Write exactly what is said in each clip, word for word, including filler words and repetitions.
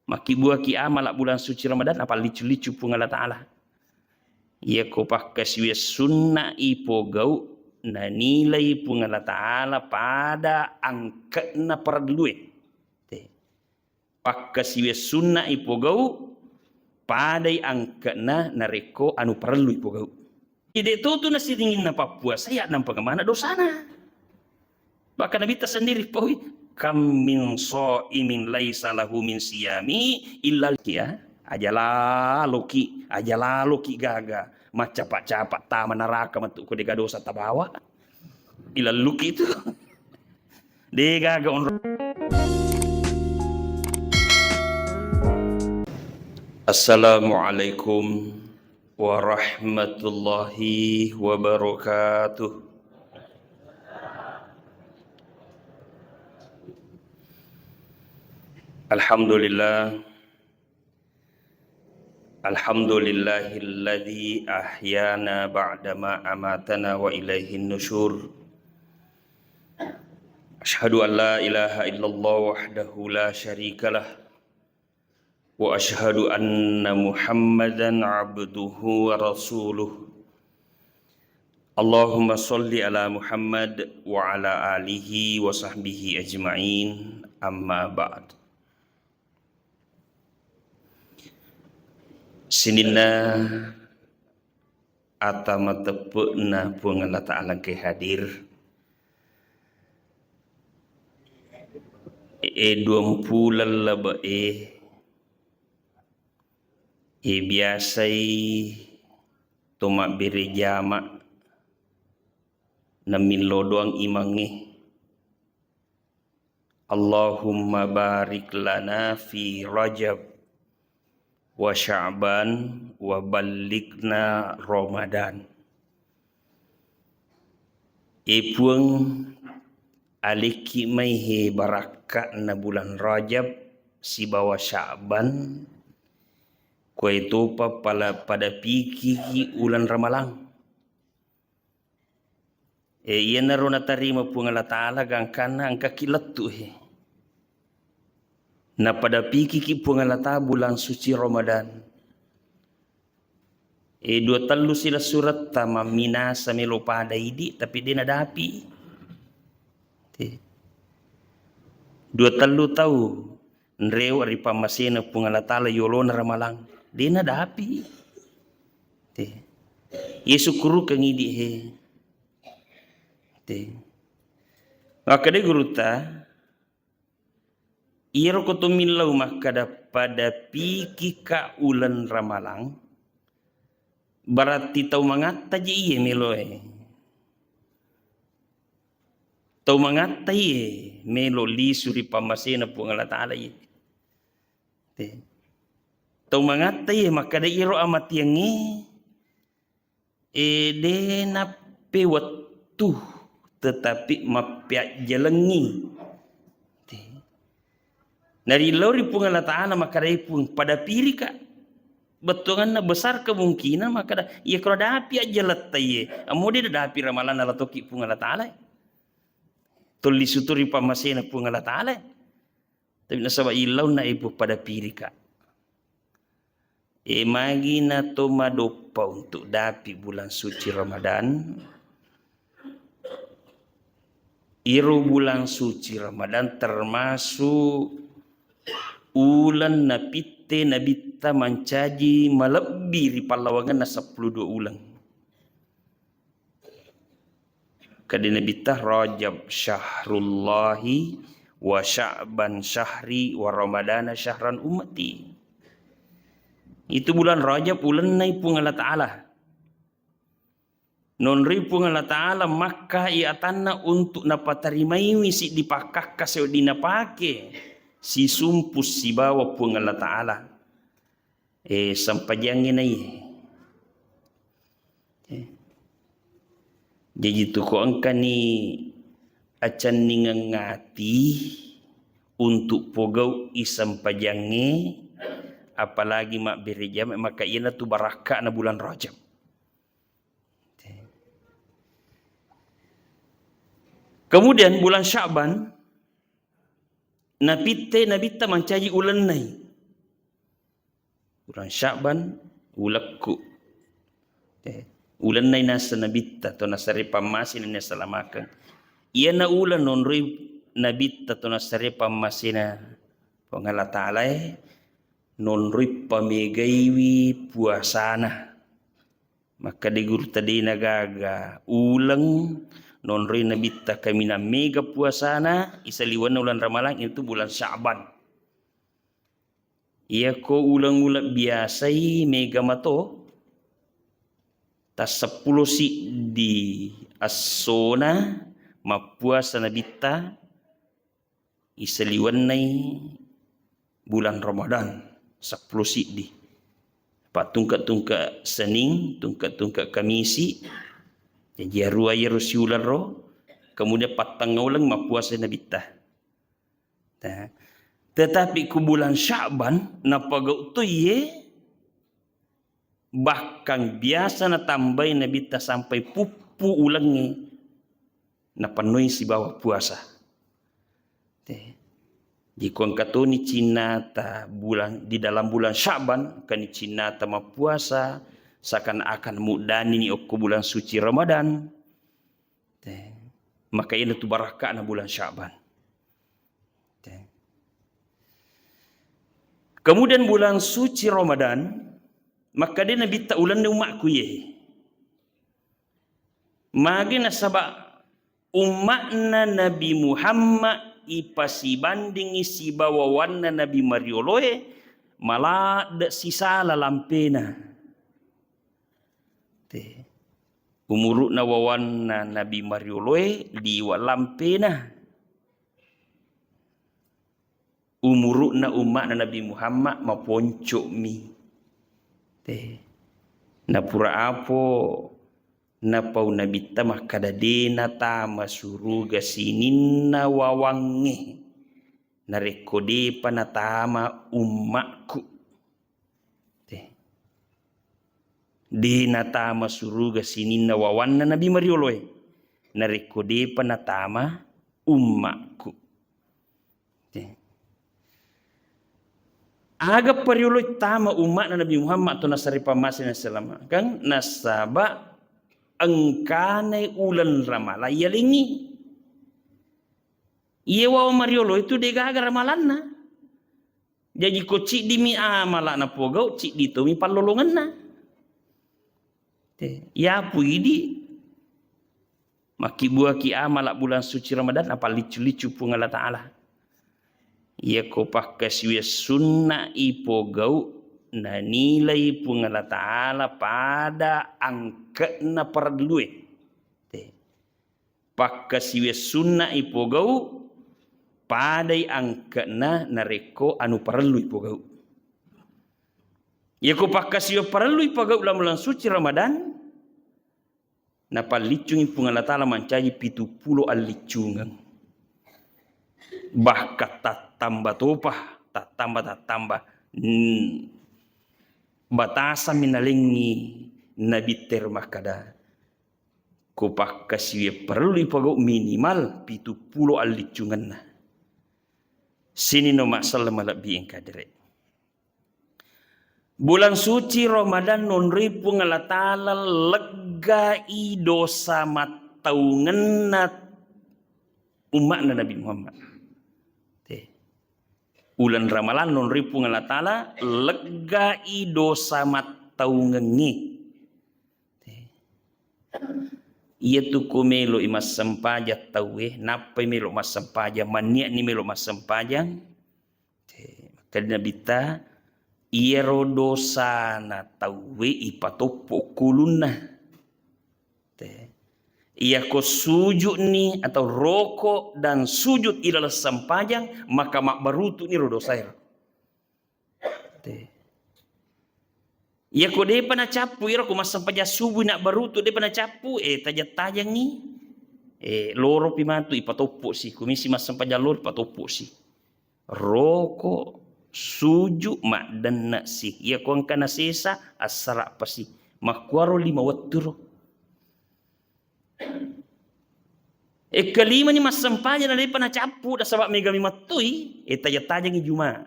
Makkibbuaki amala bulan suci Ramadan, napalliccu-liccu Puang Allah Ta'ala. Iyako pakkasiwiang sunna'i pogau, nanilai Puang Allah Ta'ala pada angke'na parellue. Te. Pakkasiwiang sunna'i pogau, padai angke'na narekko anu parellui pogau. Jadi, de' to tu nasiringinna pappuasa, ya, nampa kemana dosana. Bahkan Nabitta sendiri paui, "Kam min shaimin laisa lahu min siyami illa," ya, aja laloki, aja laloki gaga, maccapa-capa tama naraka matu ko de' gaga dosa tabawa. Ilalluki itu. De' gaga onro. Assalamualaikum warahmatullahi wabarakatuh. Alhamdulillah. Alhamdulillahilladzi ahyana ba'dama amatana wa ilaihin nusyur. Asyhadu an la ilaha illallah wahdahu la syarikalah. Wa asyhadu anna Muhammadan abduhu wa rasuluh. Allahumma shalli ala Muhammad wa ala alihi wa sahbihi ajma'in. Amma ba'd. Sininna ata mateppe'na Puang Allah Ta'ala engkae hadir. E, duampuleng labe'e, e, biasai to mabbere jama' namillo doang imangnge. Allahumma barik lana fi Rajab wa Sya'ban wa ballighna Ramadan. E Puang, alekki mai he barakka'na bulan Rajab sibawa Sya'ban, koetopa pala-, pada pikiki ulang Ramalang. E, iyanaro natarima Puang Allah Ta'ala gangkanna engkaki lettu he. Napada pikiki Puang Allah Ta'ala bulan suci Ramadan. E, dua tellu silessuretta mamminasa melo pada idi, tapi de' nadapi. Te. Dua tellu tau nrewe ri pammasena Puang Allah Ta'ala yolona Ramalang. De' nadapi. Te. Ye sukkurukeng idi he. Te. Makkeda gurutta, iyaro ko to millau makkeda pada pikika uleng Ramalang, berarti tau mangatta je iye meloe. Tau mangatta iye melo lisu ri pammasena Puang Allah Ta'ala iye. Te. Tau mangatta iye makkeda iyaro amatiangnge, e, de' nappe wettu, tetapi mappeajjalengngi. Te. Narillau ri Puang Allah Ta'ala makkeda, "E Puang, pada pirika." Bettuanna besar kemungkinan makkeda, iya koro dapi ajjaletta iye, ammo de' dapi Ramalang nalatoki Puang Allah Ta'ala. Tolli suturi pammasena Puang Allah Ta'ala. Tapi nasaba illaunna ibu pada pirika. E, magi na to madoppa untuk dapi bulan suci Ramadan. Iro bulan suci Ramadan termasuk uleng napitte Nabitta mancaji malebbi ri pallawangenna seppulo dua uleng. Kade Nabitta, "Rajab syahrullahi wa Sya'ban syahri wa Ramadana syahran ummati." Itu bulan Rajab ulennai Puang Allah Ta'ala. Nonroi Puang Allah Ta'ala makkai atanna untuk napatarimaiwi siddi pakkakka sewedding napake sisumpu sibawa Puang Allah Ta'ala. E, sempajangnge naiye. E. Jaji tu ko engkani acenningeng ati untuk pogau'i sempajangnge, apalagi mabbere jama, maka iyanatu barakka'na bulan Rajab. Kemudian bulan Sya'ban, napitte Nabitta mancaji ulennai. Uleng Sya'ban, ulekku. Eh, ulenna inaseng Nabitta, to nasare pammasena, nasallamakeng. Iyana uleng nonroi Nabitta, to nasare pammasena Puang Allah Ta'ala e, nonroi pamegaiwi puasana. Makkeda gurutta, dena gaga uleng nonroi Nabitta kaminang mega puasana, isaliwenna uleng Ramalang, itu bulan Sya'ban. Iyako uleng-uleng biasai mega mato, tasseppulo siddi essona mappuasa Nabitta, isaliwennai bulan Ramadan, seppulo siddi. Pattungke-tungke Sening, tungke-tungke Kamisi, jaji arua iyaro siuleng ro, kemudian pattengnga uleng mappuasa Nabitta. Nah, tetapi ku bulan Sya'ban, napagau to iye, bahkan biasa natambai Nabitta sampai puppu ulengnge, napennoi sibawa puasa. Te. Jiko engka toni cinnata bulan, di dalam bulan Sya'ban, engkani cinnata mappuasa, seakan-akan muddanini okko bulan suci Ramadan. Te. Maka iyanatu barakka'na bulan Sya'ban. Te. Kemudian bulan suci Ramadan, makkeda Nabitta, ulenna ummakku iye. Magi nasaba umma'na Nabi Muhammad ipasibandingi sibawa wawanna Nabi marioloe, maladde sisala lampena. Te. Umuru'na wawanna Nabi marioloe liwa lampena. Umuru'na umma'na Nabi Muhammad maponco'mi. Te. Napura apo napau Nabitta makkeda, de natama suruga sininna wawangnge narekko depa natama ummakku. Te. De natama suruga sininna wawanna Nabi marioloe, narekko depa natama ummakku. Te. Aga parioloi tama umma'na Nabi Muhammad to nasare pammasena, nasallamakeng, nasaba engkanai uleng Ramalang yalengngi. Iye wawang mariolo itu degaga ramalanna. Jaji ko ciddimi amala napogau, ciddi tomi pallolongenna. Te, yapu idi makkibbuaki amala bulan suci Ramadan, napalliccu-liccu Puang Allah Ta'ala. Iyako pakkasiwiang sunna ipogau, nanilai Puang Allah Ta'ala pada angke'na parellue. Te. Pakkasiwiang sunna ipogau, padai angke'na narekko anu parellu ipogau. Iyako pakkasiwiang parellu ipogau lam-, bulan suci Ramadan, napalliccungi Puang Allah Ta'ala mancaji pitu pulo alliccungeng. Bahkan tattamba topa, tattamba, tattamba. Hmm. Batasammi nalengngi Nabitta ero makkada, ko pakkasiwiang parellu ipogau minimal pitu pulo alliccungenna. Sininna masselleng malebbi engka dere. Bulan suci Ramadan nonroi Puang Allah Ta'ala leggai dosa mattaungenna umma'na Nabi Muhammad. Te. Uleng Ramalang nonroi Puang Allah Ta'ala leggai dosa mattaungengnge. Te. Iyatu ko melo'i massempajang tauwe, nappai melo massempajang, mannia'ni melo massempajang. Te, makkeda Nabitta, iyaro dosana tauwe ipatoppo kulunna. Te. Iyako sujudni atau roko dan sujud ilaleng sempajang, maka mabbarutu'ni ro dosaero. Te. Iyako depa nacappu, iyaro ko massempajang subuh nabbarutu depa nacappu, eh, tajang-tajangngi. Eh, loropi matu ipatoppo si, kumisi massempajang loro ipatoppo si. Roko, suju, maddenna si. Iyako engka nasesa, assarappa si. Makkuaro lima wetturo. E, kelimani massempajang na depa nacappu, nasaba megami mattui, e, tajang-tajangi Juma.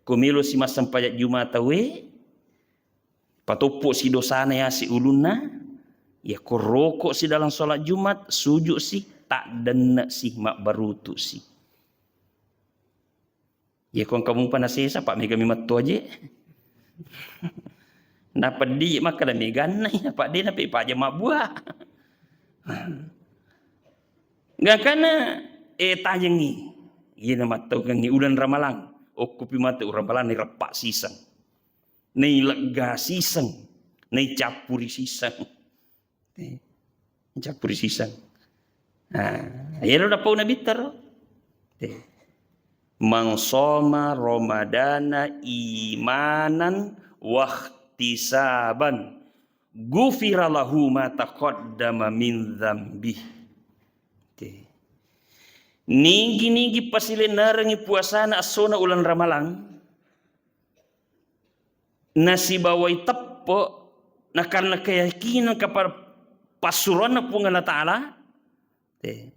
Ko melo si massempajang Jumat tauwe, patoppo si dosana yasi ulunna, ya ko roko si dalam sholat Jumat, sujud si, taddenne si, mabbarutu si. Ya ko engka mupa nasesa, pak mega mi matto aje. Napeddi makkada meganna ya, pak de nape paja mabbua. Gakana, eh, tajengi. Iyena mattaukengi ulan Ramalang. Okkopi matu ulan Ramalang ni reppa siseng. Nailegga siseng, naicappuri siseng. Eh, cappuri siseng. Nah, iyaro nappau Nabitta ro. Eh. "Man shoma Ramadana imanan wahtisaban, ghufira lahu ma taqaddama min dzambih." Eh. Nigi-nigi pasilennerengi puasana essona ulan Ramalang, nasibawai teppe, na karena keyakinan kepada passuroanna Puang Allah Ta'ala, eh,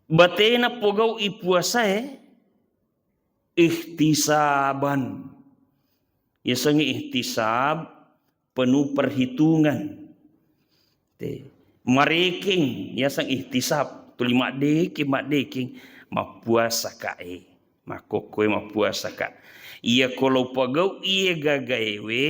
batena pogau'i puasae ihtisaban. Yasengnge ihtisab, penuh perhitungan. Te. Marekeng, yaseng ihtisab. Tuli maddekeng, maddekeng. Mappuasaka e. Makkokkoe mappuasaka. Iya ko lo pagau iye gagaewe,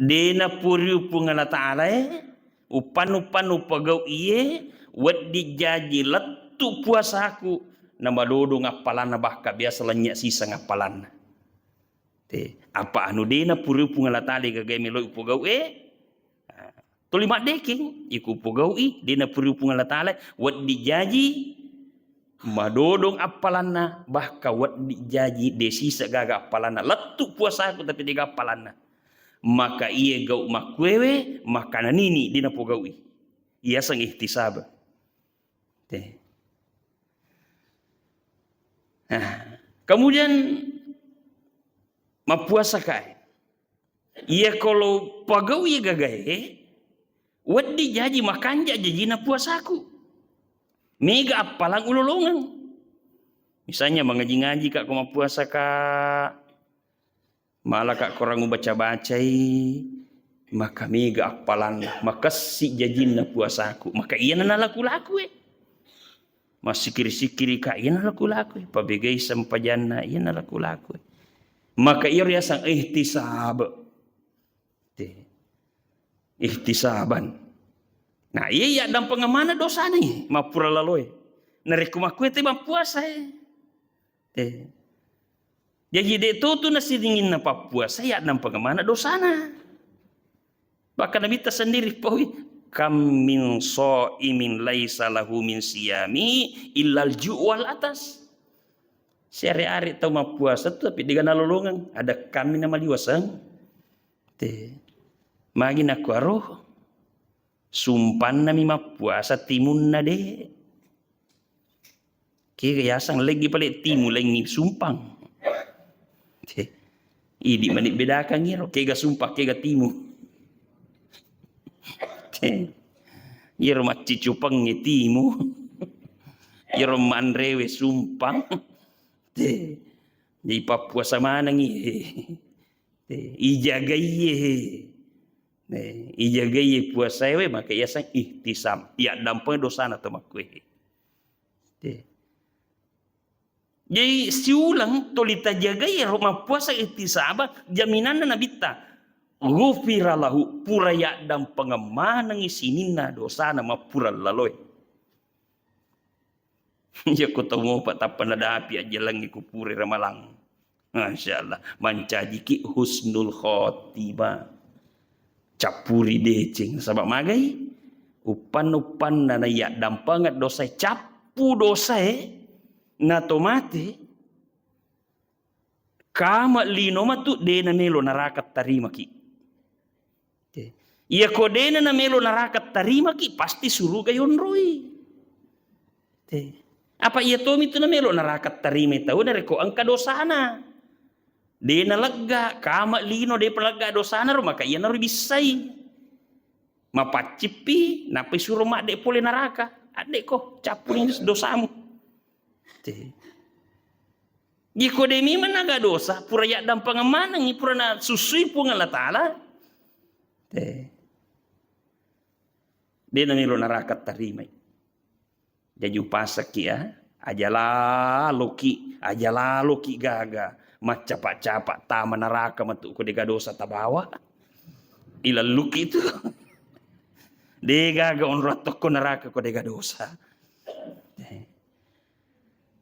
de napuriu Puang Allah Ta'ala e, uppannu-pannu pagau iye, wedding jaji lettu puasaku, namadodong appalanna, bahkan biasa lennye siseng appalanna. Te, apa anu de napuriu Puang Allah Ta'ala gagae meloi upogau e? Ah, tuli maddekeng, iku upogau i, de napuriu Puang Allah Ta'ala, wedding jaji, madodong appalanna, bahkan wedding jaji, de siseng gaga appalanna, lettu puasaku tapi de gaga appalanna. Maka iye gau makkuewe, maka nanini de napogau i. Iyaseng ihtisab. Te. Nah, kemudian mappuasa kae. Iya ko lo pagau iya gagae, wedding jaji makanja jajina puasaku. Mega appalang ulolongeng. Misalnya mangaji-ngaji ka ko mappuasa ka, Malaka korang ubaca-bacai, maka mega appalanna, makessi jajinna puasaku, maka iyana nalaku-lakue. Massikiri-sikiri ka iyana laku-lakue, pabegai sempajanna iyana laku-lakue. Maka iyaro yaseng ihtisab. Te. Ihtisaban. Nah, iya iya dampengeng mana dosana i, mappura laloe. Narekko makkue te mappuasae. Te. Jaji, de' to tu nasidinginna pappuasa, ya'dampengeng maneng dosana. Bahkan Nabitta sendiri paui, "Kam min shaimin laisa lahu min siyami illal ju' wal atas." Siare-are tau mappuasa tu, tapi dega nalolongeng, ada kami namaliwaseng. Te. Magi nakuaro, sumpanna mi mappuasa, timunna de'. Kega yaseng leggi pale timu, laingngi sumpang. Ceh, idi mani bedakang iro, kega sumpang, kega timu. Ceh, iro maccicupengnge timu. Iro manrewe sumpang. Ceh, jadi pappuasa manengi. Ceh, ijagai ye. Ceh, ijagai ye puasae we, maka yaseng ihtisam. Ya'dampeng dosana to makkue. Te. Jadi siuleng toli tajagai ero mappuasa ihtisaba, jaminanna Nabitta, "Ghufira lahu," pura ya'dampengeng manengi sininna dosana mappura laloe. Iya ko tau mopa tappa nadapi ajjalangngi ku pura ramalang. Masya Allah, mancajiki husnul khotimah. Cappuri deceng, nasaba magai? Uppanna-uppanna naiya dampengeng dosae, cappu dosae, nato mate, kama lino matu de namelo naraka tarimaki. Te. Iya ko dena namelo naraka tarimaki, pasti suruga yonroi. Te. Apa iya tomi tu namelo naraka tarimai tau narekko engka dosana. De nalegga, kama lino, de palegga dosana ro, maka iyanaro bissai. Mapaccippi, nappai suro madde pole naraka. Adde ko, cappuni dosamu. Te. Jiko de memang naga dosa, pura yaddampengeng manengngi, pura nasussui Puang Allah Ta'ala. Te. De namelo naraka tarimai. Jaji upasakki ya, aja laloki, aja laloki gaga, maccapa-capa tama naraka matu ko dega dosa tabawa. Ilalluki itu. De gaga onrong tokko naraka ko dega dosa.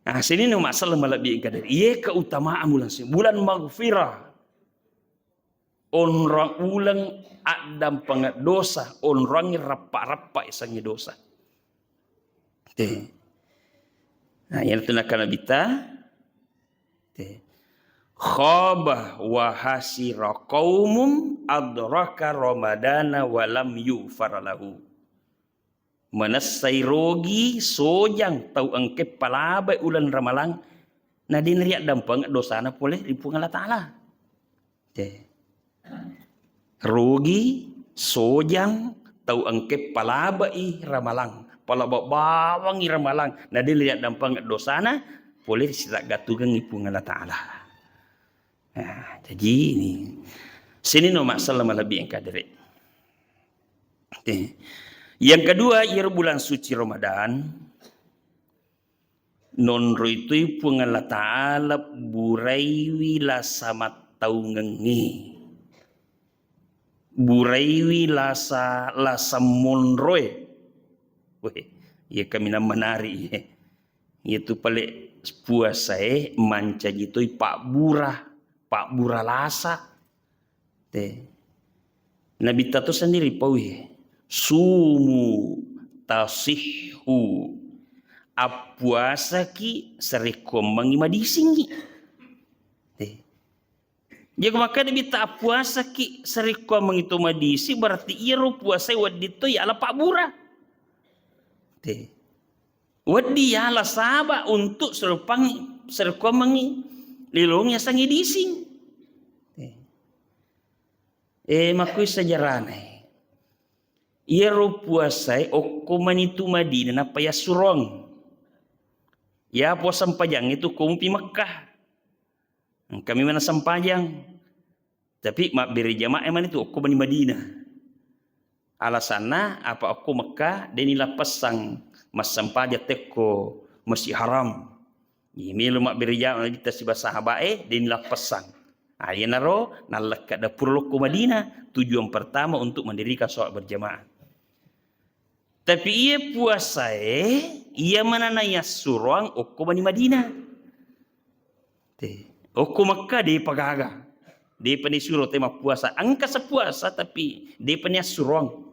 Ah, sini no masalah malebbi engka dari. Iye keutamaan bulan suci. Bulan maghfirah. Onrong uleng addampengeng dosa, onrongi rappa-rappa isengngi dosa. Te. Nah, yang itu nakana bita. Te. Khaba wa hasira qaumun adraka Ramadana wa lam yughfar lahu. Manessai rogi, sojang tau engke palabai uleng Ramalang, na de nariaddampengeng dosana pole ri Puang Allah Ta'ala. Te. Rogi, sojang tau engke palabai Ramalang, palaba bawangngi Ramalang, na de nariaddampengeng dosana pole ri sitaggattungengngi Puang Allah Ta'ala. Nah, jadi ini sini no masalah malebbi engka dere. Oke. Yang kedua, iyaro bulan suci Ramadan, nonroi toi Puang Allah Ta'ala buraiwi lasa mattaungengnge. Buraiwi lasa, lasa monroe. Weh, iya kaminang menari, iya. Iyatu pale puasae mancaji toi pabbura, pabbura lasa. Te. Nabitta to sendiri paui, "Sumu tasihhu." Appuasaki sarekkuammengngi madisingngi. Te. Jago makkeda Nabitta, "Appuasaki sarekkuammengngi to madising," berarti iyaro puasae wedding to yala pabbura. Te. Wedding yala saba untuk serupang, sarekkuammengngi lilong yasengnge dising. Te. Eh, makkui sejarana, eh. Iyaro puasae okko mani tu Madinah nappa yassurong. Ya puasa sempajangnge tu ko mupi Mekkah. Engkami mana sempajang. Tapi mabbere jamaah mani tu okko mani Madinah. Alasanna apa okko Mekkah de nilappessang massempajang tekko Masjid Haram. Iya melo mabbere jamaah Nabitta sibawa sahabae, de nilappessang. Ah, iyanaro nallekka dapur lokko Madinah, tujuan pertama untuk mendirikan sholat berjamaah. Tapi iya puasae, iya manana yassuroang okko mani Madinah. Te. Okko Mekkah depa gaga. Depa nisuro te mappuasa. Engka sepuasa tapi depa niassuroang.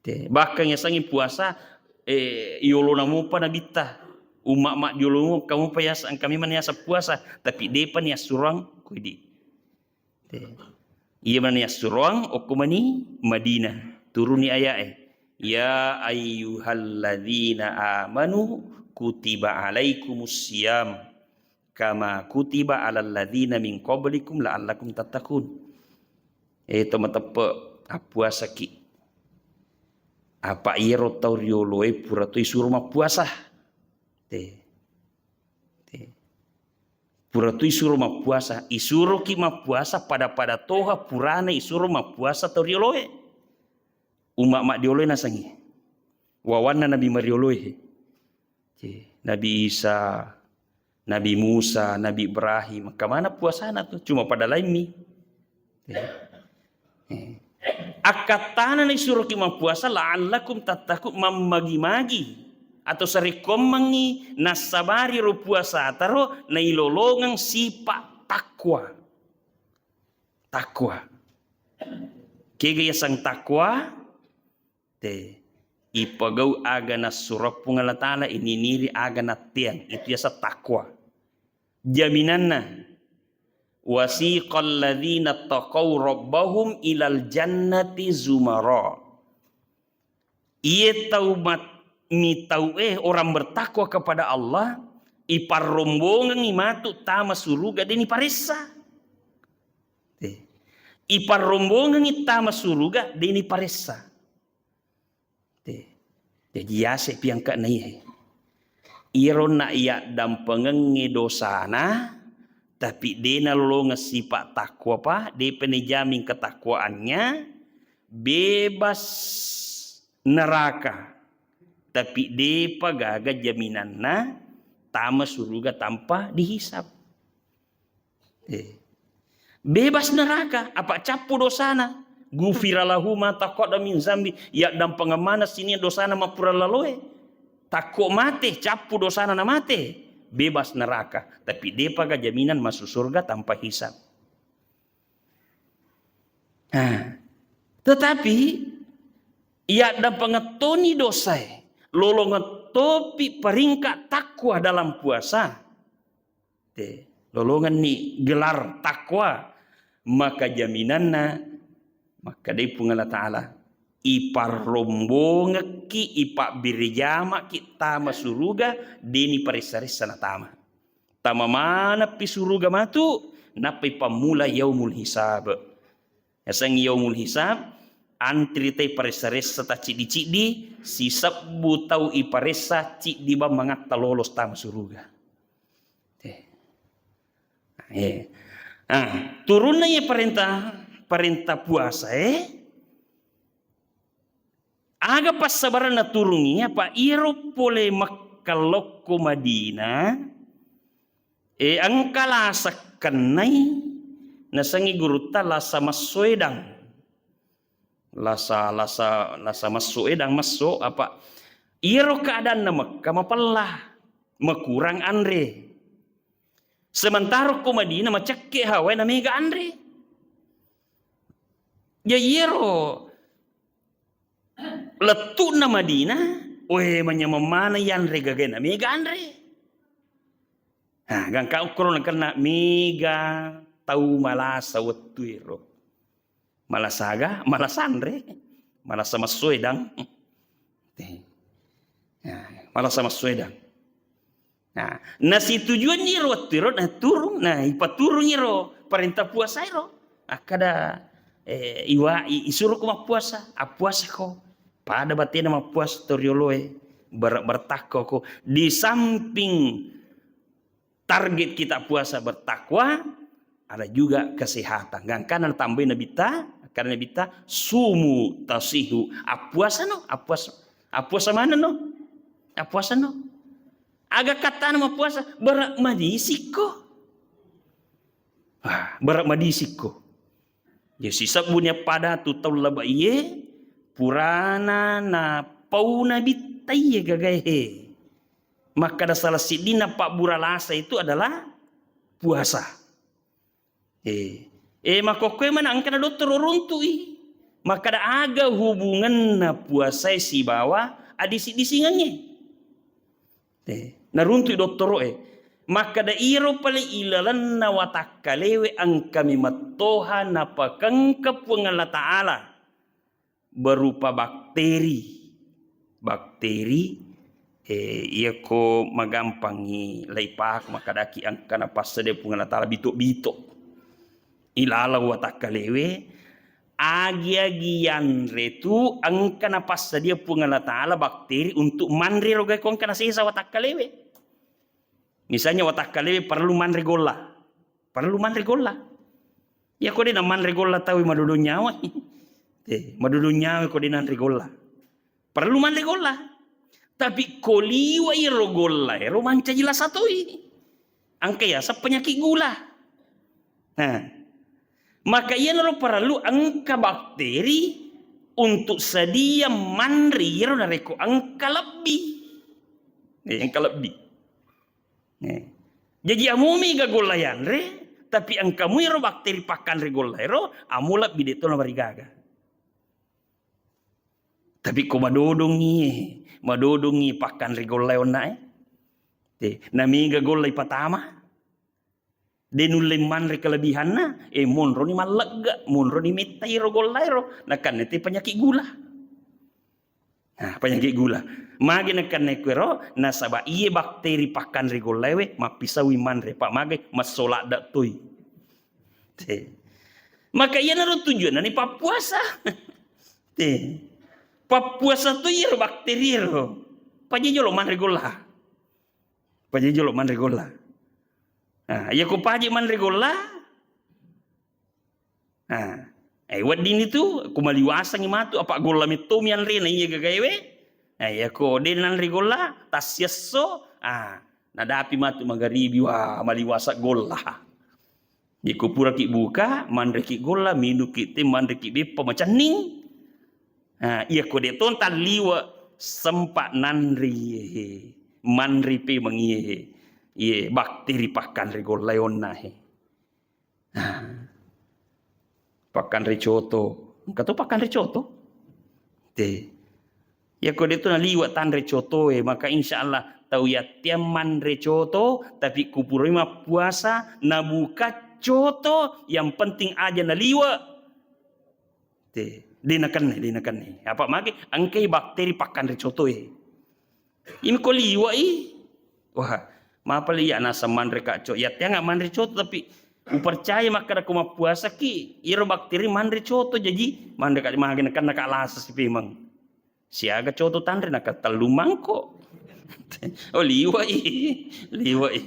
Te, bahkan yasengnge puasa, eh, yolona mupa Nabitta. Umma-umma yolo mupa yaseng, engka memang yaseng puasa, tapi depa niassurang ko idi. Te. Iya mani assurang okko mani Madinah. Turuni ayae. "Ya ayyuhalladzina amanu kutiba alaikumus siyam." "Kama kutiba alal ladzina min qablikum la'allakum tattaqun." Eh, to mateppe, appuasaki. Apa iyaro tau rioloe pura to isuro mappuasa? Te. Te. Pura to isuro mappuasa. Isuroki mappuasa pada-pada toha purana isuro mappuasa tau rioloe. Umma maddioloe nasengngi. Wawanna nabi marioloe. Ci, Nabi Isa, Nabi Musa, Nabi Ibrahim, engka maneng puasana tu, cuma pada lainmi. Eh. Eh. Akkattana naisuroki mappuasa, "La'allakum tattaqun," mammagi-magi atau sarekkuammengngi nassabari ro puasataro nailolongeng sipa takwa. Takwa. Kega yaseng takwa? Te, ipagau aga nassurong Puang Allah Ta'ala, ininiri aga natteang, itu yaseng takwa. Jaminanna, "Wasiqal ladzina taqau rabbahum ilal jannati zumara." Iye tau mat-, mitau, eh, orang bertakwa kepada Allah, iparrombongengngi matu tama suruga, deni paressa. Te. Iparrombongengngi tama suruga, deni paressa. Te. Jaji yase piangka naihe. Iyaro na iyaddampengengnge dosana, tapi de nalolongeng sipa takwa pa, depa nijamin ketakwaannya, bebas neraka, tapi depa gaga jaminanna tama suruga tanpa dihisab. Eh. Bebas neraka, apa cappu dosana. Gufira lahu ma taqaddama min zambi, yaddampengeng maneng sining dosana mappura laloe. Takko mate, cappu dosana na mate, bebas neraka. Tapi depaga jaminan masuk surga tanpa hisab. Nah, tetapi yaddampengeng toni dosae, lolongeng topi peringkat takwa dalam puasa. Te, lolongenni gelar takwa, maka jaminanna, makkedai Puang Allah Ta'ala, iparrombongekki, ipabbere jamaki tama suruga, deni paressa-ressa natama. Tama maneppi suruga matu, nappai pammula yaumul hisab. Yasengnge yaumul hisab, antri tau iparessa-ressa tacciddi-ciddi, sisebbu tau iparessa ciddi bang mangatta lolos tama suruga. Eh. Eh. Ah, turunna iya parenta, parenta puasa, eh. Aga passabarenna turungngi, apa iyaro pole Mekka lokko Madinah, eh, engka lasa kennai, nasengngi gurutta lasa massoedang. Lasa, lasa, lasa massoedang, masso, apa iyaro keadaanna Mekka mapella, makurang anre. Sementara ko Madinah macekke hawae na mega anre. Ya iyaro lettu'na Madinah, we, manyameng maneng yanre gagae na mega anre. Nah, gangka ukkoro nakenna mega tau malasa wettu ero. Malasa aga, malasa anre, malasa massoedang. Eh. Nah, malasa massoedang. Nah, nasitujuanni ro wettu ero, nah, turung, nah, ipaturung iro parenta puasa ero. Akkada, eh, iwa-, i-, isuruko mappuasa, appuasako. Pada batena mappuasa to rioloe, ber-, bertakwa ko. Di samping target kita puasa bertakwa, ada juga kesehatan. Gangkana natambai Nabitta, karena Nabitta, "Sumu tasihu." Appuasano, appuas-, appuasa manenno. Appuasano. Aga kattana mappuasa, bara madisikko. Ah, bara madisikko. Ya, sisebbuni appada tu tau laba iye, purana napau Nabitta iye gagae he. Makkada salah siddinna pabbura lasa itu adalah puasa. Eh, eh, makkokkoe mana engkana dottoro runtu'i. Makkada aga hubunganna puasae sibawa adisi-disingengnge? Eh, naruntu'i dottoro'e. Makkada iro pale ilalenna watakkalewe engkami mettoha napakengka Puang Allah Ta'ala. Berupa bakteri. Bakteri, eh, iyako magampangngi laipak makkadaki engka napassadia Puang Allah Ta'ala bito-bito. Ilalang watakkalewe, agi-agi yanre tu engka napassadia Puang Allah Ta'ala bakteri untuk manre rogae ko engka nasesa watakkalewe. Misalnya watakkalewe parellu manre golla. Parellu manre golla. Iya ko de namanre golla tau madodong nyawa. Eh, madodong nyawa ko de nanre golla. Parellu manre golla. Tapi ko liwa iro golla ero mancaji lasa toi. Engka yaseng penyakit gula. Nah, maka iyanaro parellu engka bakteri untuk sedia manre iyaro narekko engka lebbi. Eh, engka lebbi. Eh. Jaji amumi ga golla yanre, tapi engkamu ero bakteri pakkanre golla ero, amu lebbi de to namarigaga. Tapi ko madodongi, madodongi pakkanre golla onna e. Eh, namiga golla ipatama. De nulle manre kelebihanna, eh, monroni mallegga, monroni mettai ro golla ero, nakanne te penyakit gula. Nah, penyakit gula. Magi nakanne kuero, nasaba iye bakteri pakkanre gollaewe, mappisaui manre, pa magai, massoladda toi. Te. Maka iyanaro tujuanna ni pappuasa. Te. Pappuasa tu iyaro bakteri ero. Paja jolo manre golla. Paja jolo manre golla. Nah, iya ko paja manre golla. Nah, eh, wedding itu ko maliwasangi matu apa golla metto mi anrena iya gagaewe. Nah, iya ko de nanre golla, tassiesso, ah, nadapi matu magaribi, wah, maliwasa golla. Iko puraki buka, manreki golla, minuki te, manreki beppa macenning. Nah, iya ko de tonta liwe sempa nanre iye. Manre pe mangiye. Iye, bakteri pakkanre golla onna he. Nah. Pakkanre coto. Engka to pakkanre coto? Te. Yako de tu naliwe tanre coto e, maka insya Allah tau yattiang manre coto, tapi kupuroi mappuasa, nabuka coto, yang penting aja naliwe. Te, de nakenna, de nakenna. Apa mage? Engkai bakteri pakkanre coto e. Imi ko liwe i. Wah, mapale iya naseng manre ka coto. Yattiang manre coto, tapi upercaya makkeda ko mappuasaki, iyaro bakteri manre coto, jaji manre ka, mage nakenna ka lasa si pemeng. Siaga coto tanre naka tellu mangko. Oh, liwe i, liwe i.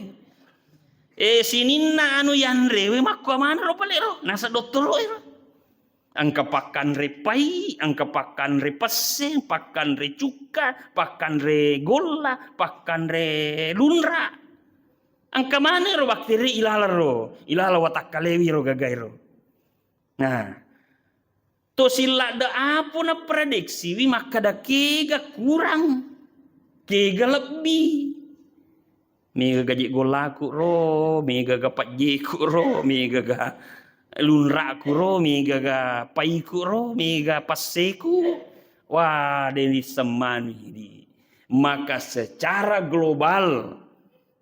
Eh, sininna anu yanrewe makko mana ro pale ro, nasa dottoro ero. Engka pakkanre pai, engka pakkanre pesse, pakkanre cukka, pakkanre golla, pakkanre lunra. Engka mana ro bakteri ilala ro, ilala watakkalewi ro gagae ro. Nah, to silladde apo naprediksiwi makkeda kega kurang, kega lebbi. Mega gaje gollaku ro, mega ga pajjeku ro, mega ga lunraku ro, mega ga paiku ro, mega passeku. Wah, de nisseng mani di. Maka secara global,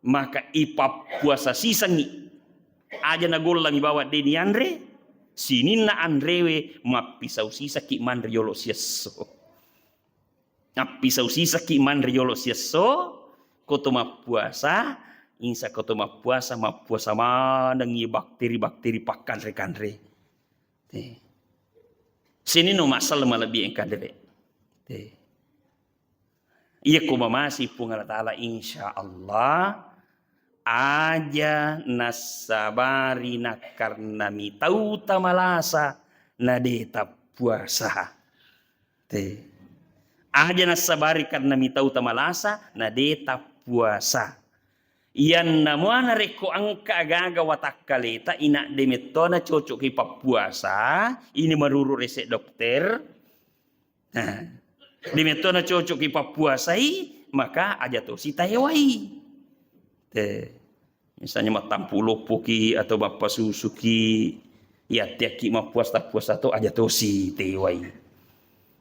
maka ipappuasa sisengngi. Aja nagollami bawang de nianre, sininna anrewe mappisau sisakki manre yolo siesso. Mappisau sisakki manre yolo siesso, ko to mappuasa, insa ko to mappuasa, mappuasa manengngi bakteri-bakteri pakkanre-kanre. Te. Sininno masalah malebbi engka dere. Te. Iya ko mamasi Puang Allah Ta'ala, insya Allah aja nassabari nakkarnami tau tamalasa na de tappuasa. Te. Aja nassabari karnami tau tamalasa na de tappuasa. Iyanna mua narekko engka agaga watakkaleta inadde mettoana cocok ki pappuasa, ini maruru resep dokter. Nah, de mettoana cocok ki pappuasai, maka aja tosi taewai. Te. Misalnya mattampu loppoki atau mappasusuki, yatteakki mappuasa tappuasa to aja tosi tewai.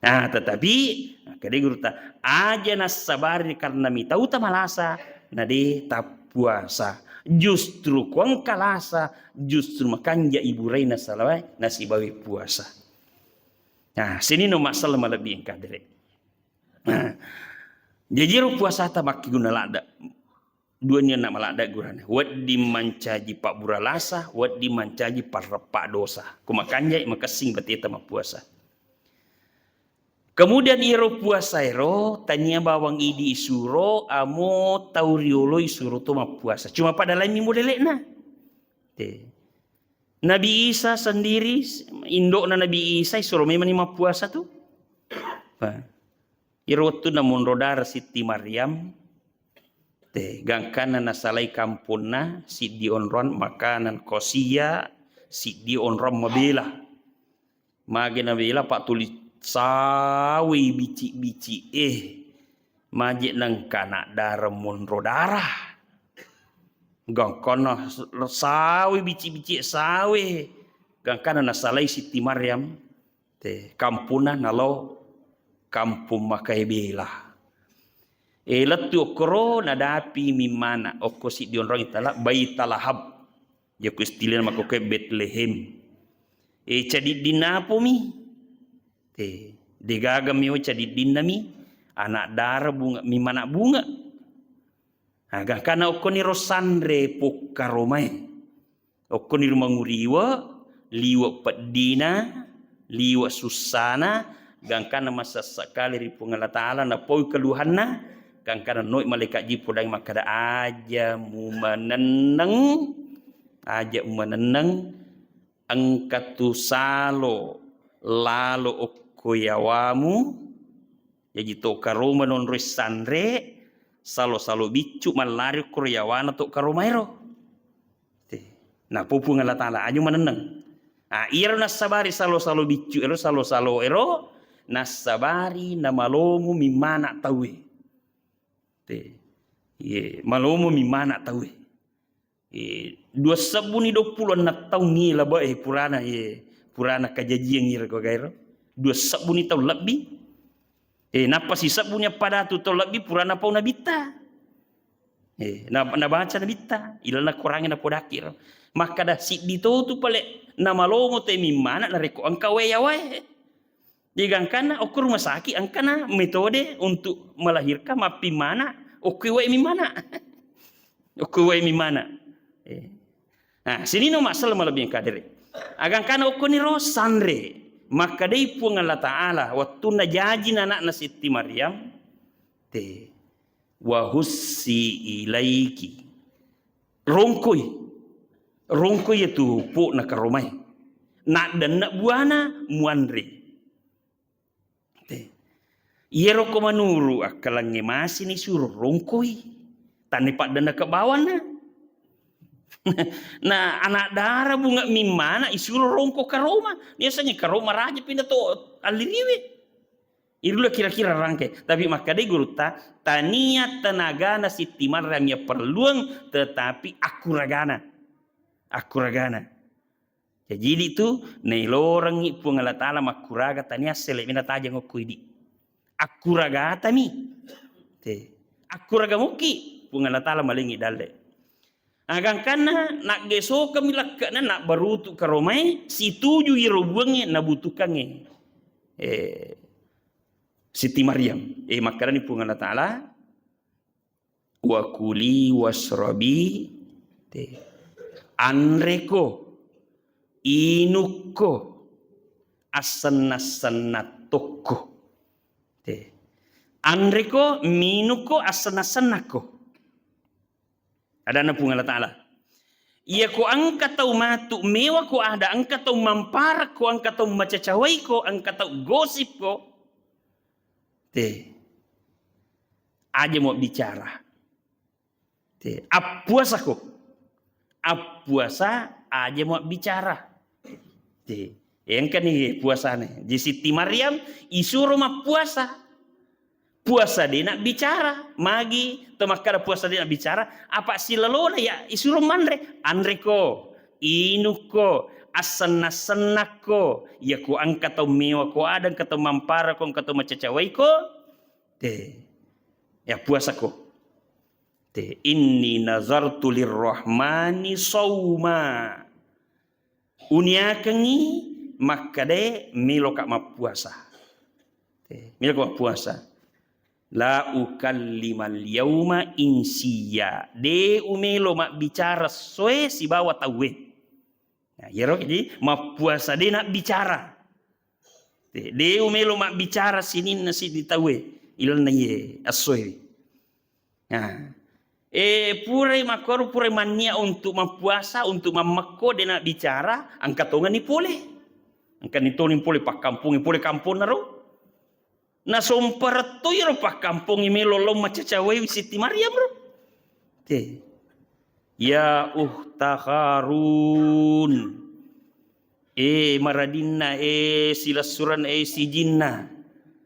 Nah, tetapi, nah, kede gurutta, aja nassabari karena mitau tamalasa, na de tappuasa. Justru ko engka lasa, justru makanja iburai nasalawai, nasibawi puasa. Nah, sininno masalah malebbi engka dere. Nah, jaji ro puasata makkeguna ladde. Dua ni onna maladde gurana. Wedding mancaji pabbura lasa, wedding mancaji parreppa dosa. Ko makanjai makessing bateta mappuasa. Kemudian iyaro puasa ero tania bawang idi isuro, amo tau riolo isuro to mappuasa. Cuma pada lain mi modele'na. Te. Nabi Isa sendiri, indo'na Nabi Isa isuro memang ni mappuasa tu. Nah, iyaro wettunna monro dara Sitti Maryam, te, gangkanna nasalai kamponna, siddi onrong makanan kosia, siddi onrong mabela. Mage nabela, Pak, tuli sawi bicik-bicik e. Maje nengka anak dara monro dara. Gangkanna sawi bicik-bicik sawe. Gangkanna nasalai Sitti Maryam. Te, kamponna nalo kampung makae bela. E, lettu okkoro nadapi mimmana okko siddi onrong itala Baitalahab. Yako istilahna makkokkoe Betlehem. E, cadiddinna apomi? Te, degaga miwa cadiddinna mi, anak dara bunga, mimmana bunga. Nah, gangkana okkoni ro sanre pokkaromae. Okkoni ro manguriwe, liwe peddina, liwe sussana, gangkana masessa kale ri Puang Allah Ta'ala, napaui keluhanna, Gangkana noi malaikat Jibril podangi makkada, "Aja mumanenneng, aja mumanenneng, engka tu salo lalo okko yawamu." Jaji to karoma nonroi sanre, salo-salo biccu mallari okkoro yawana to karomaero. Te. Napau Puang Allah Ta'ala, aju manenneng. Ah, iyaro nassabari salo-salo biccu ero, salo-salo ero, nassabari namalomo mimmana tauwe. Te. Ye, malomo mimmana tauwe. Eh, dua sebbuni duappulo enneng taung ni labe, eh, purana, eh, purana kajajiang ira ko gairo. Dua sebbuni taung lebbi. Eh, nappa sisebbuni appadatu taung lebbi purana pau nabitta. Eh, na, nabaca nabitta, ilana Qurangnge napodakki ro. Makkada siddi to tu pale namalomo te mimmana narekko engka wae yawae. Jadi gangkanna okko rumah sakit engkana metode untuk melahirkan mappimmana, okko wae mimmana. Okko wae mimmana. Eh. Nah, sinino masalah malebbi engka dere. Agangkana okko niro sanre. Makkadai Puang Allah Ta'ala, wattunna jaji anakna Sitti Maryam, te, "Wa hussi ilaiki." Rongkoi. Rongkoi iyatu po'na karomae. Naddanna buana muanre. Te. Iyaro ko manuru akkalangnge masini suro rongkoi. Tanni paddanna ke bawanna. Na anak dara bunga mimmana isuro rongko karoma. Biasanya karoma raja pindah to alliriwe. Irulah kira-kira rangke. Tapi makkadai gurutta, tania tenagana Sitti Maryam yang perluang, tetapi akuragana. Akuragana. Jaji idi tu nailorengngi Puang Allah Ta'ala makkuraga tania sele mina tajeng okko idi. Akkuragatami. Te. Akkuraga mukki Puang Allah Ta'ala malengi dalle. Agangkanna naggesokami lakke'na nabbarutu karomai situju iro buangnge nabutuhkangnge. Eh, Siti Maryam. Eh, makkedani Puang Allah Ta'ala, "Wa kuli wasrobi." Te. Anreko, inukko, assenna-senna tokko. Te. Anreko, minukko, assenna-sennakko. Adanna Puang Allah Ta'ala. Iyako engka tau matu mewako ada, engka tau mamparakko, engka tau macacawaiko, engka tau gosipko. Te. Aja mau bicara. Te. Appuasako. Appuasa aja mau bicara. Te. Engkani puasane. Ji Siti Maryam isuro mappuasa. Puasa de nabbicara. Magi to makkada puasa de nabbicara, apa silalona ya isuro manre. Anreko, inukko, assenna-sennakko. Yako engka tau mewako ada, engka tau mamparako, engka tau macacawaiko. Te. Ya puasako. Te, "Inni nazartu lirrahmani sauma." Uniakengngi makkadae meloka mappuasa. Te, meloka mappuasa. "La ukallimal yauma insiya." De umelo mabbicara essoe sibawa tauwe. Nah, iyaro jadi mappuasa de nabbicara. De, de umelo mabbicara sininna siddi tauwe ilanna iye essoe. Nah, eh, purai makkoro, purai mannia untuk mappuasa, untuk mammekko, de nabbicara, engka tongani pole. Engkani toni pole pakkampongi, pole kamponna ro. Nasompareng to iyaro pakkampongnge melo lao macacawai Siti Maryam ro. Te. Ya ukhta Harun. Eh, maradinna, eh, silessuren, eh, sijinna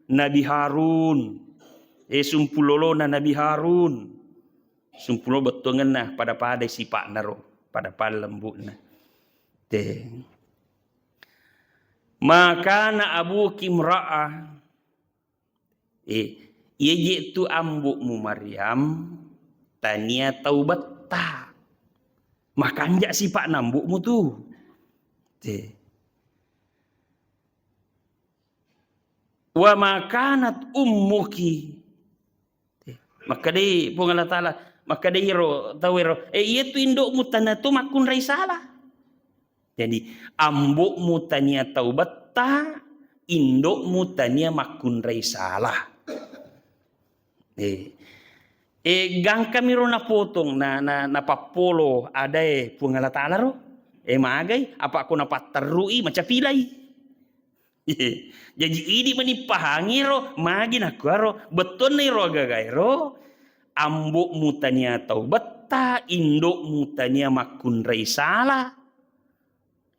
Nabi Harun. Eh, sumpulolona Nabi Harun. Sumpulo bettuangenna pada-pada sipa'na ro, pada-pada lembutna. Te. Makana abuki imra'a. Eh, iya je tu ambo'mu Maryam tania tau betta. Makanja sipa'na ambo'mu tu. Te. Wa makanat ummuki. Makkedai Puang Allah Ta'ala, makkedai ro tau ero, "Eh, iya tu indo'mu tania to makkunrai sala." Jadi, ambo'mu tania tau betta, indo'mu tania makkunrai sala. Eh, E, gangkamiro napotong, na, na, napappolo adae Puang Allah Ta'ala ro. E, magai, apa ko napatterrui, macapilai. Jaji idi mani pahangiro, magi nakuaro, bettuanna iro agagaero, ambo'mu tania taubetta, indo'mu tania makkunrai sala.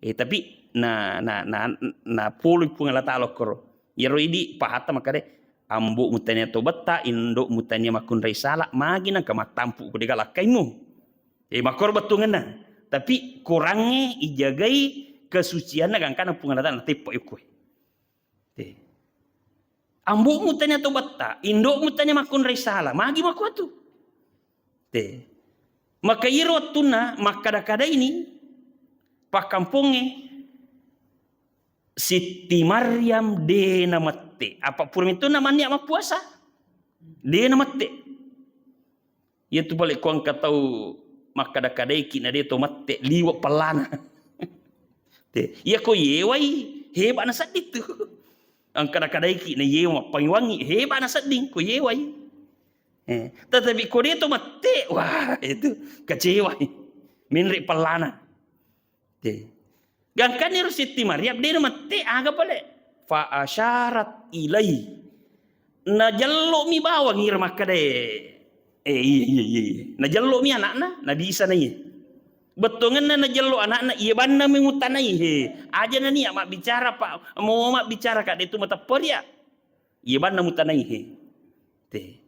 Eh, tapi na, na, na, na poloi Puang Allah Ta'ala okkoro. Iyaro idi pahatta makkeda, ambo'mu tania tobetta, indo'mu tania makkunrai sala, magi nangka mattampu ko dega lakkaimu. Eh, makkoro bettuangenna. Tapi korangnge ijagai kesucianna gangkana Puang Allah Ta'ala nateppa yukku. Eh. Ambo'mu tania tobetta, indo'mu tania makkunrai sala, magi makkuatu. Te. Maka iyaro wettunna makkada-kadaini pakkampongnge, Sitti Maryam de namette. Apa pura metto na mannia mappuasa? De namette. Iyatu pale ko engka tau makkada-kadaiki na de to mette, liwe pellana. Te. Iya ko yewai, heba na sedding tu. Engka kada-kadaiki na yewa mappangiwangi, heba na sedding ko yewai. Eh, tetapi ko de to mette, wah, itu kecewa. Menre pellana. Te. Gangkaniro Sitti Maryam de mette, aga pale. Fa asyarat ilai. Najellomi bawang iro makkeda, eh, iya, iya, iya, iya. Najellomi anakna, Nabi Isa na iya. Bettuangenna najello anakna, iya banna mi mutanai, he. Aja nania mabbicara, Pak. Mau mabbicara, Kak, de tu matepperia. Iya banna mutanai, he. Te.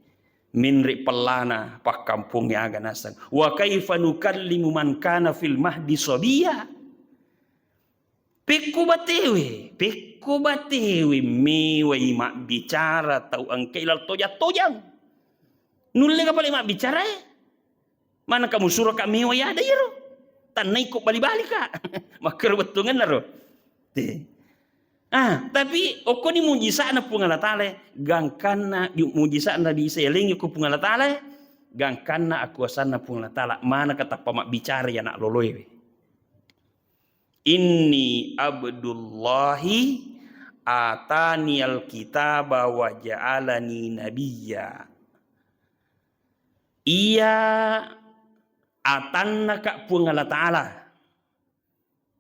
Menre pellana pakkampongnge aga naseng. Wa kaifa nukallimu man kana fil mahdi sabiya. Pekko batewe, pekko batewe mewai mabbicara tau engkai lalo tojang-tojang. Nulle ka pale mabbicara, eh? Mana kamu suruh ka mewai ada iyaro? Tannai ko bali-bali ka. Makkero bettuangenna ro. Te. Ah, tapi okkoni mujisa'na Puang Allah Ta'ala, gangkanna mujisa'na Nabi Isa yalengi ko Puang Allah Ta'ala, gangkanna akuasanna Puang Allah Ta'ala, mana katappa mabbicara ya anak loloe. Inni abdullahi ataniyal kitaba wa ja'alani nabiyya. Iya atanna ka Puang Allah Ta'ala.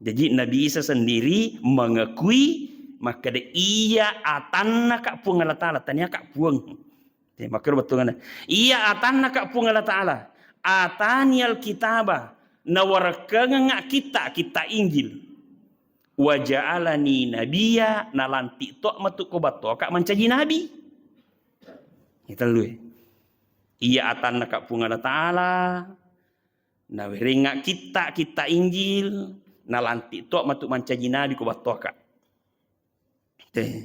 Jadi Nabi Isa sendiri mengakui makkeda, iya atanna ka Puang Allah Ta'ala, tania ka Puang. Eh, makkero bettuanna. Iya atanna ka Puang Allah Ta'ala. Ataniyal kitaba, nawarekkengengnga kitta, kitta Injil. Wa ja'alani nabiyya, nalanti to matu ko battoaka mancaji nabi. Itellue. Iya atanna ka Puang Allah Ta'ala, nawerengnga kitta, kitta Injil, nalanti to matu mancaji nabi ko battoaka. Te.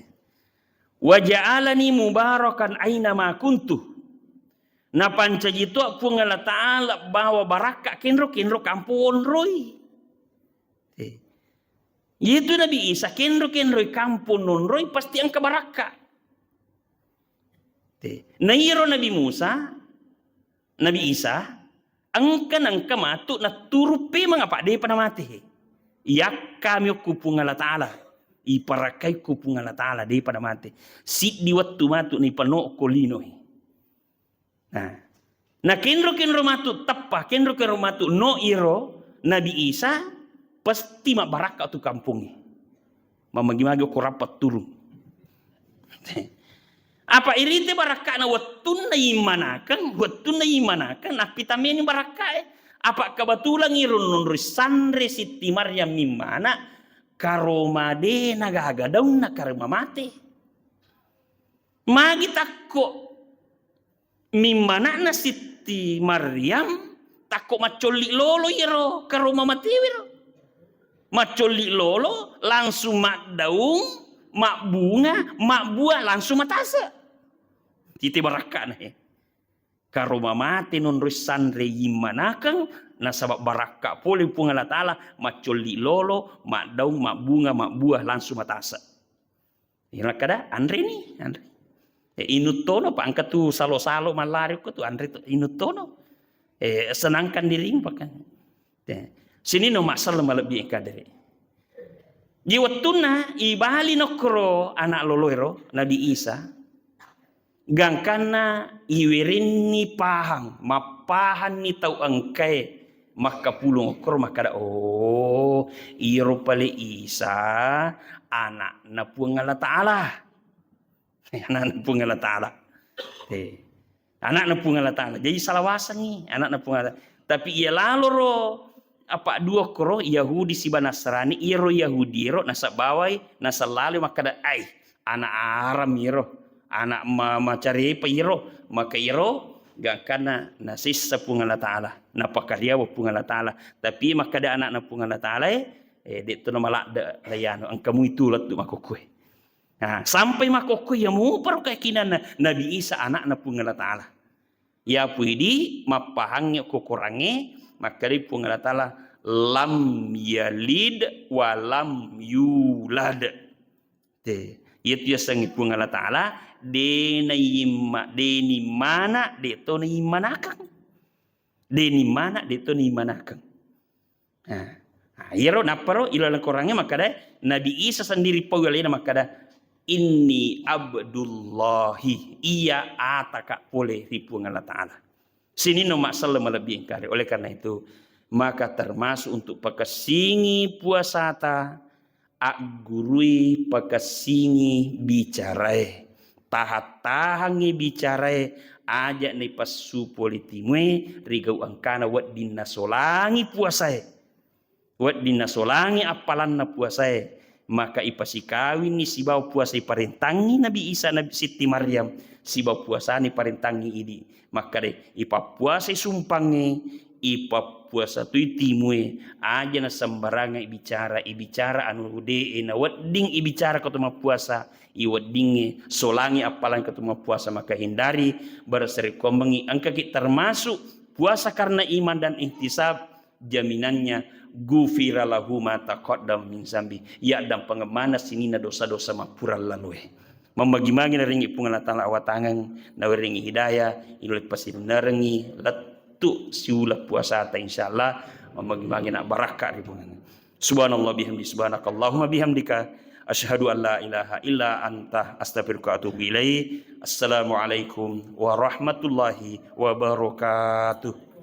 Wa ja'alani mubarakan aina ma kuntu. Napancaji to Puang Allah Ta'ala bawa barakka kenro-kenro kampo onroi. Te. Itu Nabi Isa kenro-kenroi kampo nonroi pasti engka barakka. Te. Na iyaro Nabi Musa, Nabi Isa, engka nengka matu natturung pemeng apa depa namate. Yakkami okku Puang Allah Ta'ala. Iparakai ku Puang Allah Ta'ala, depa namate. Siddi wettu matu nipanokko linoe. Nah. Na kenro-kenro matu teppa, kenro-kenro matu no iro Nabi Isa, pasti mabbarakka tu kampongnge. Mamagi-magi okko rappa turung. Apa irite barakkana wettunna immanakeng, wettunna immanakeng, nappitameni barakkae. Apa kebetulan iro nonroi sanre Sitti Maryam mimmana, karoma de nagaga daunna karoma mate. Magi takko mimmana'na Sitti Maryam, takko maccolli lolo iyaro karoma matewe ro. Maccolli lolo, langsung maddaung, mabbunga, mabbua, langsung matase. Ite barakkana, eh. Karoma mate nonroi sanre immanakeng, nasaba barakka pole Puang Allah Ta'ala, maccolli lolo, maddaung, mabbunga, mabbua, langsung matase. Iyana kada, anre ni, anre. Eh, inuttono, pa engka tu salo-salo mallari ko tu, anre tu, inuttono. Eh, senangkan dirimu, pakan. Eh, sini no masalah malebbi engka diri. Di wettunna ibali nokkoro anak loloero, Nabi Isa. Gangkanna iwerenni pahang, mappahanni tau engkae makkapulung okkoro makkada, "Oh, iyaro pale Isa anakna Puang Allah Ta'ala." Anakna Puang Allah Ta'ala. Eh, anakna Puang Allah Ta'ala. Jadi salah wasengngi anakna Puang Allah Ta'ala. Tapi iya laloro apa dua koro Yahudi siba Nasrani, iyaro Yahudi ero nasabawai, nasallaloi makkada, "Ai, anak Aram iyaro, anak ma-, macarepa iyaro." Maka iyaro gangkanna nasessa Puang Allah Ta'ala, napakariawa Puang Allah Ta'ala. Tapi makkada anakna Puang Allah Ta'ala, eh, eh, de'to namaladde layano, engka mui tu lettu makkokkoe. Nah, sampai makkokkoe iya muparo keyakinanna Nabi Isa anakna Puang Allah Ta'ala. Iya puidi mappahangngi ko Korangnge, makkadai Puang Allah Ta'ala, "Lam yalid wa lam yulad." Te, iyatu yasengnge Puang Allah Ta'ala, de naimma-, de nimmana, de to naimmanakang. De nimmana, de to naimmanakang. Nah, nah, iyaro napparo ilaleng Korangnge makkada, Nabi Isa sendiri pau alena makkada, "Inni abdullahi, iya ataka pole ri Puang Allah Ta'ala." Sininna umma selleng malebbi engkare. Oleh karena itu, maka termasuk untuk pakessingi puasata, aggurui pakessingi bicarae. Taha-tahangngi bicarae, aja naipassu pole timue ri gau engkana wedding nasolangi puasae. Wedding nasolangi appalanna puasae, maka ipasikawinni sibawa puasa iparentangngi Nabi Isa, Nabi Sitti Maryam, sibawa puasani parentangngi idi. Makkada ipappuasai sumpangnge, ipappuasa toi timue, aja nasembarangngi bicara, ibicara anu de'e nawedding ibicara ko to mappuasa, iweddingnge solangi appalang ko to mappuasa, maka hindari berserekombengi engkaki termasuk puasa karena iman dan ihtisab, jaminannya gufira lahu ma taqaddam min zambi, yaddampengeng maneng sininna dosa-dosa mappura laloe. Mammagi-magi narengngi Puang Allah Ta'ala awatangeng, nawerengngi hidayah, inulle pasirennerengngi lettu siula puasata insyaallah, mammagi-magi na barakka ri Puang. Subhanallah bihamdi, subhanakallahumma bihamdika, asyhadu an la ilaha illa anta, astaghfiruka wa atubu ilaik. Assalamualaikum warahmatullahi wabarakatuh.